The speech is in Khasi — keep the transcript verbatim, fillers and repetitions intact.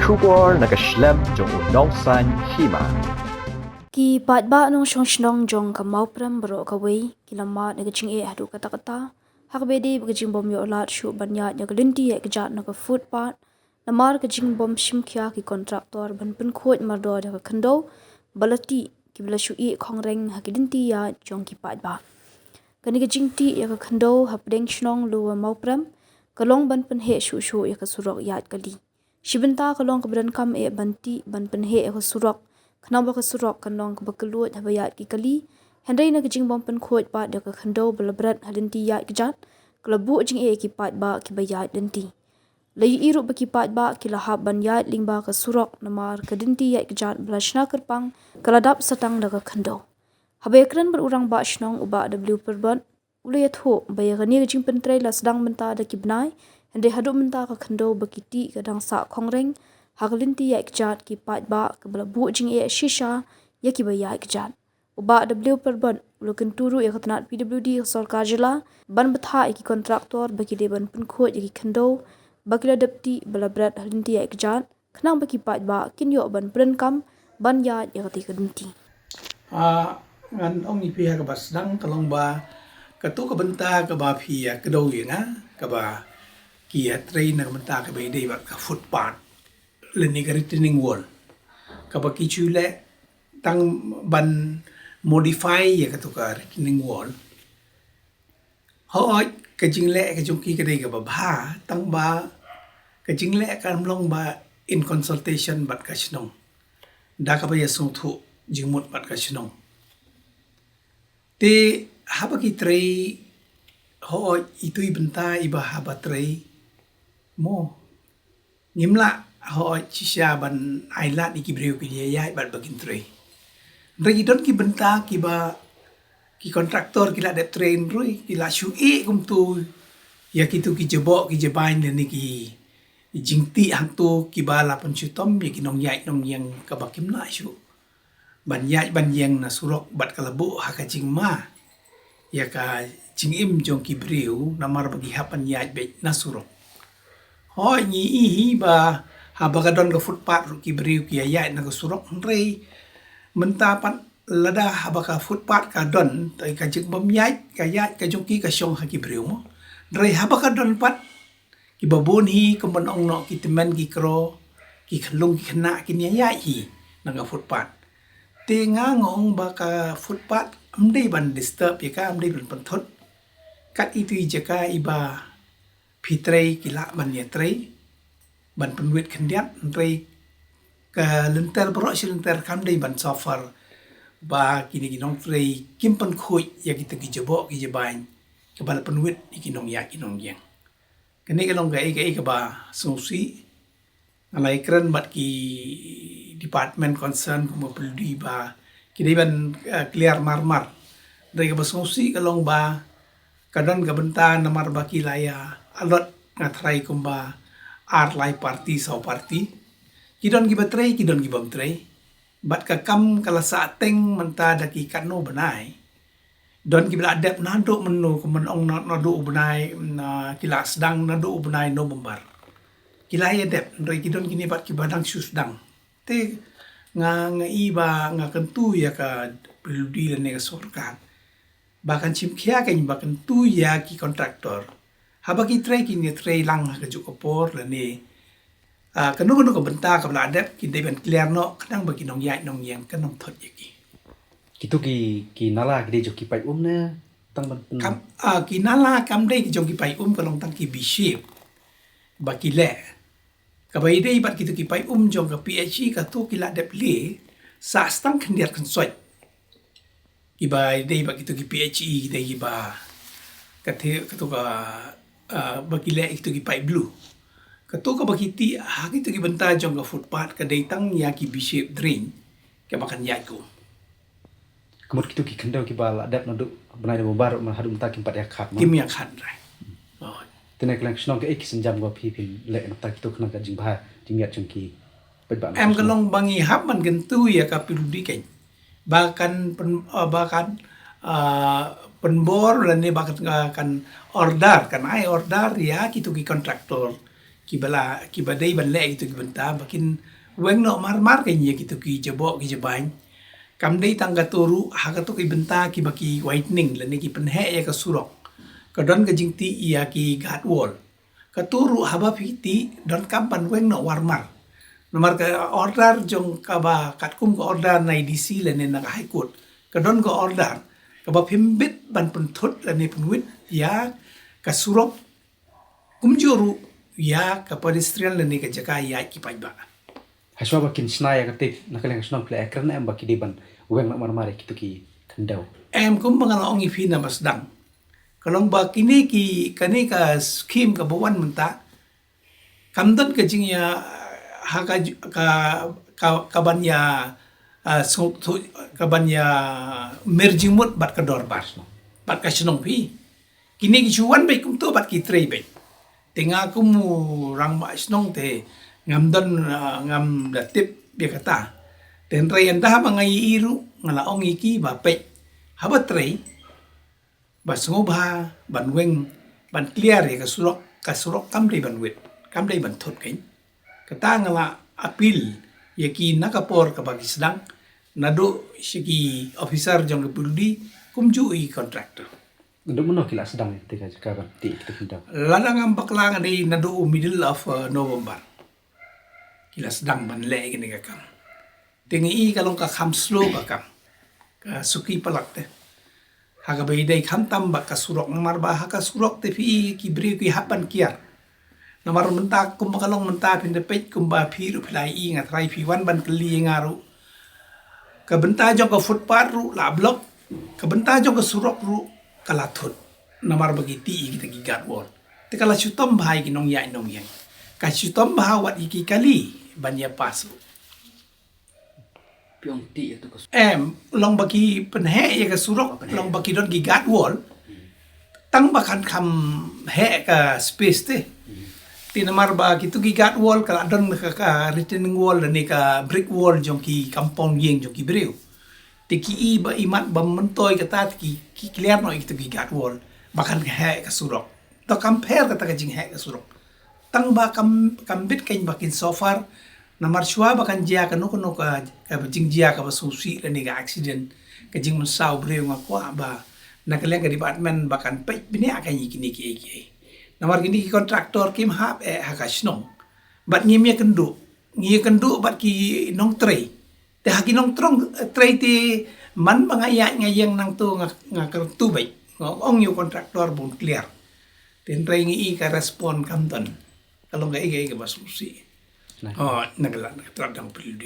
Khubor na ka shlem jong u nongsan hima. Ki paidbah nongshong shnong jong ka Mawprem baroh kawei ki la mad na ka jingeh haduh katta katta ha kaba ïadei bad ka jingbym ïoh lad shuh ban ïaid ïa ka lynti ïaid kjat na ka footpath namar ka jingbym shim khia ki kontraktor ban pynkhuid mardor ïa ka khyndew ba la tih kiba la shu ïeh khongreng ha ki lynti ïaid jong ki paidbah. Kane ka jingtih ïa ka khyndew hapdeng shnong Lower Mawprem ka long ban pynheh shuh shuh ïa ka surok ïaid kali. Shi bynta ka long kaba donkam eh ban tih ban pynheh ïa ka surok khnang ba ka surok kan long kaba kylluid haba ïaid ki kali. Hynrei na ka jingbym pynkhuid pat ïa ka khyndew ba la bret ha lynti ïaid kjat ka la buh jingeh ïa ki paidbah kiba ïaid lynti. La ïohi ruh ba ki paidbah ki la hap ban ïaid lyngba ka surok namar ka lynti ïaid kjat ba la shna kyrpang ka la dap sa tang da ka khyndew. Haba ïakren bad u rangbah shnong u Bah W Pyrbot u la ïathuh ba ïa kane ka jingpyntrei la sdang mynta da ki bnai, hynrei haduh mynta ka khyndew ba ki tih ka dang sah khongreng ha ka lynti ïaid kjat ki paidbah kaba la buh jingeh shisha ïa kiba ïaid kjat. U Bah W Pyrbot u la kyntu ruh ïa ka tnat P W D ka sorkar jylla ban bthah ïa ki kontraktor ba ki dei ban pynkhuid ïa ki khyndew ba ki la dep tih ba la bret ha lynti ïaid kjat khnang ba ki paidbah kin ïoh ban pyndonkam ban ïaid ïa kata ka lynti. Ah, ngan ong ïa phi ha kaba sdang ka long ba kato ka bynta kaba phi ïa kdew ïa nga kaba ki ïa trei na ka bynta kaba ïadei bad ka footpath lane ka retaining wall kaba ki ju leh tang ban modify ïa kato ka retaining wall. Hooid, ka jingleh ka jong ki ka dei kaba bha, tang ba ka jingleh kam long ba in consultation bad ka shnong. Da kaba ïa sngewthuh jingmut bad ka shnong. Te haba ki trei, hooid, itu i bynta iba haba trei mo. Ngim lah hooid shisha ban ai lad ïa ki briew kin ïaid bad ba kin trei. Hynrei ki don ki bynta kiba ki kontraktor ki la dep trei hynrei ki la shu ïeh kumto ïa kito ki jaboh ki jabain lane ki jingtih hangto kiba la pynshitom ïa ki nongïaid nongïeng kaba kim lah shuh ban ïaid ban ïeng na surok bad ka la buh ha ka jingma ïa ka jingim jong ki briew namar ba ki hap ban ïaid beit na surok. Hooid ngi ïohi ba haba ka don ka footpath ruh ki briew ki ïaid na ka surok hynrei mynta pat lada haba ka footpath ka don te ka jingbym ïaid ka ïaid ka jong ki ka shong ha ki briew mo. Hynrei haba ka don pat kiba bun hi kumban ong noh ki tymmen ki kro ki khyllung ki khynnah kin ïaid hi na ka footpath. Te nga nga ong ba ka footpath ym dei ban disturb ïa ka ym dei ban pynthut. Kat itu i jaka iba phi trei ki lah ban ïa trei ban pynwit khyndiat hynrei ka lynter baroh shi lynter kam dei ban suffer ba kine ki nongtrei kim pynkhuid ïa kito ki jaboh ki jabain kiba la pynwit ïa ki nongïaid ki nongïeng. Kane ka long kaei kaei kaba sngewsih. Nga la ïakren bad ki department concern kumba pynlong ba ki dei ban eh, clear marmar. Dei kaba sngewsih ka long ba ka don ka bynta namar ba ki la ïa allot nga tharai kumba ar lai parti saw parti. Ki don kiba trei ki don kibym trei. Bad ka kam ka la sah teng mynta da ki katno bnai. Don kiba la dep naduh mynno kumban ong naduh u bnai ki la sdang naduh u bnai November. Ki la ïa dep hynrei ki don kine pat kiba dang shu sdang. Te nga nga i ba nga kyntu ïa ka P W D lane ka sorkar ba kan shim khia kein ba kyntu ïa ki kontraktor haba ki trei kin ïa trei lang ha kajuh ka por lane Ah, kano kano ka bynta kaba la dep ki dei ban clear noh khnang ba ki nongïaid nongïeng kan ym thot ïa ki. Kito ki ki nala ki dei jong ki paip um ne tang ban pyn- Kam ah, ki nala kam dei ki jong ki paip um ka long tang ki B shape ba ki leh. Kaba ïadei bad kito ki paip um jong ka P H E kato ki la dep leh sa stang khyndiat khynsoit. Kiba dei ba kito ki P H E ki dei kiba kate kato ka ah, ba ki leh kito ki pipe blue. Kato kaba ki tih ha kito ki bynta jong ka footpath ka dei tang ïa ki B shape drain kaba kan ïaid kum. Ka mut kito ki khyndew kiba la dep naduh bnai November man haduh mynta kim pat ïa khat ma. Kim ïa khat rai. Oh. Te na ka liang shnong kaei ki sienjam kaba phi phin leh na bynta kito khnang ka jingbha jingïaid jong ki paidbah. Em ka long ba ngi hap ban kyntu ïa ka P W D kein. Ba kan pyn, ah, ba kan ah, pynbor lane ba kan, ah, kan order kan ai order ïa kito ki kontraktor kiba la, kiba dei ban leh kito ki bynta, ba kin weng noh marmar kein ïa kito ki jaboh ki jabain. Kam dei tang kato ruh, ha kato ki bynta kiba ki widening, lane ki pynheh ïa ka surok, ka don ka jingtih ïa ki guard wall. Kato ruh haba phi tih, donkam ban weng noh marmar. Namar ka order jong kaba katkum ka order na i D C lane na ka High Court, ka don ka order kaba phim bit ban pynthut lane pynwit ïa ka surok, kumjuh ruh ïa ka pedestrian lane ka jaka ïaid ki paidbah. Hashwa ba kin shna ïa ka tip, na ka liang ka shnong phi la ïakren em ba ki dei ban weng noh marmar ïa kito ki khyndew? Em, kumba nga la ong ïa phi na ba sdang, ka long ba kine ki, kane ka skim kaba wan mynta, kam don ka jingïa, ha ka ju-, ka, ka, ka ban ïa, ah, sngewthuh, ka ban ïa mer jingmut bad ka dorbar, bad ka shnong phi. Kine ki shu wan beit kumto bad ki trei beit. Te nga kum u rangbah shnong te ngam don, ah, ngam da tip ïa kata. Te hynrei ynda haba nga ïohi ruh, nga la ong ïa ki ba peit, haba trei, ba sngewbha ban weng, ban clear ïa ka surok, ka surok kam dei ban wit, kam dei ban thut kein. Kata nga la appeal ïa ki na ka por kaba ki sdang, naduh sha ki officer jong ka P W D, kumjuh i contractor. Naduh mynno ki la sdang ïa kata ka jaka ban tih kito ki khyndew? Lada ngam bakla nga dei naduh middle of, uh, November ki la sdang ban leh ïa kane ka kam. Te ngi i ka long ka kham slow ka kam, ka suki palat te. Ha kaba ïadei khamtam bad ka surok, namar ba ha ka surok te phi i ki briew ki hap ban kiar. Namar mynta kumba ka long mynta, phin da peit kumba phi ruh phi la i, nga tharai phi wan ban kylli ïa nga ruh. Ka bynta jong ka footpath ruh la block, ka bynta jong ka surok ruh ka la thut. Namar ba ki tih ïa kita ki guard wall. Te ka la shitom bha ïa ki nongïaid nongïeng. Ka shitom bha wat ïa ki kali ban ïa pass ruh. Phi ong tih ïa tu ka surok. Em, long ba ki pynheh ïa ka surok, long ba ki don ki guard wall. Tang ba kan kham heh ka space te. Te namar ba kito ki guard wall ka la don ka, ka retaining wall lane ka brick wall jong ki compound ïing jong ki briew. Te ki i ba imat ba myntoi kata te ki, ki clear noh ïa kito ki guard wall ba kan heh ka surok. To kam pher kata ka jingheh ka surok. Tang ba kam, kam bit kein ba kin suffer. Namar shuwa ba kan jia kano kano ka, ka jingjia kaba sngewsih lane ka accident, ka jingmynsaw briew, nga kwah ba na ka liang ka department ba kan peit bniah kein ïa kine kiei kiei. Namar kine ki contractor kim hap eh ha ka shnong. Bad ngim ïakynduh, ngi ïakynduh bad ki nongtrei. Te ha ki nongtrong, eh, trei te man ba nga ïaid nga ïeng nangto nga, nga kyrtu beit. Nga ong ïa u contractor ba un clear. Te hynrei ngi i ka respond kam don. Ka long kaei kaei kaba sngewsih. Nah. Oh, na ka lad, na ka tyrad jong ka P W D.